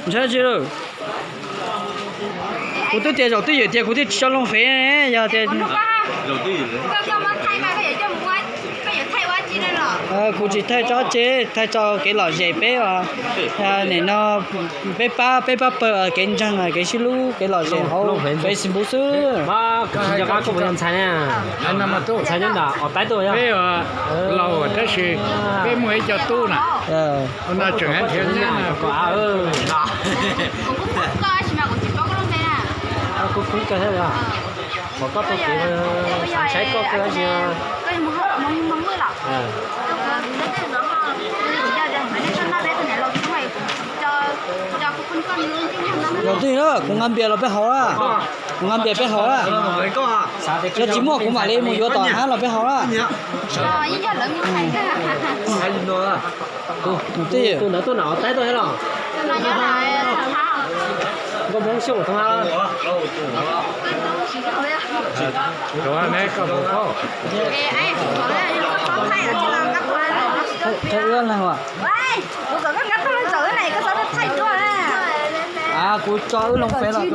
Ntshai tsi lawm? Kuv twb tias zaum twj ywm tias kuv thiaj tsis tso loo fev ne, yog tias kuv tsis thaij tso tsi, thaij tso kev lom zem peb, nim no peb pab, peb pab pawg kev ntseeg, kev sib hlub, kev lom zem hauv Facebook xwb. Ntxhais nyob ntawm os taib tuaj yog laus tab sis peb muaj ib co tub na, no tseem nrhiav nyiaj na. Kuv khwb kawg thiab, pom koj tau kev, xav saib koj kawg tab sis Zaum twg kuv nqa npias los peb haus a, kuv nqa npias peb haus a. Yog tsis muaj kuv mam li mus yuav tom hab los peb haus a. Tus ntawd tuaj nram os taib tuaj thiab los? Nkauj Hmoob Xyooj Thoob Hab. Thaij wb leeg as. Kuv tso wb loo fev los.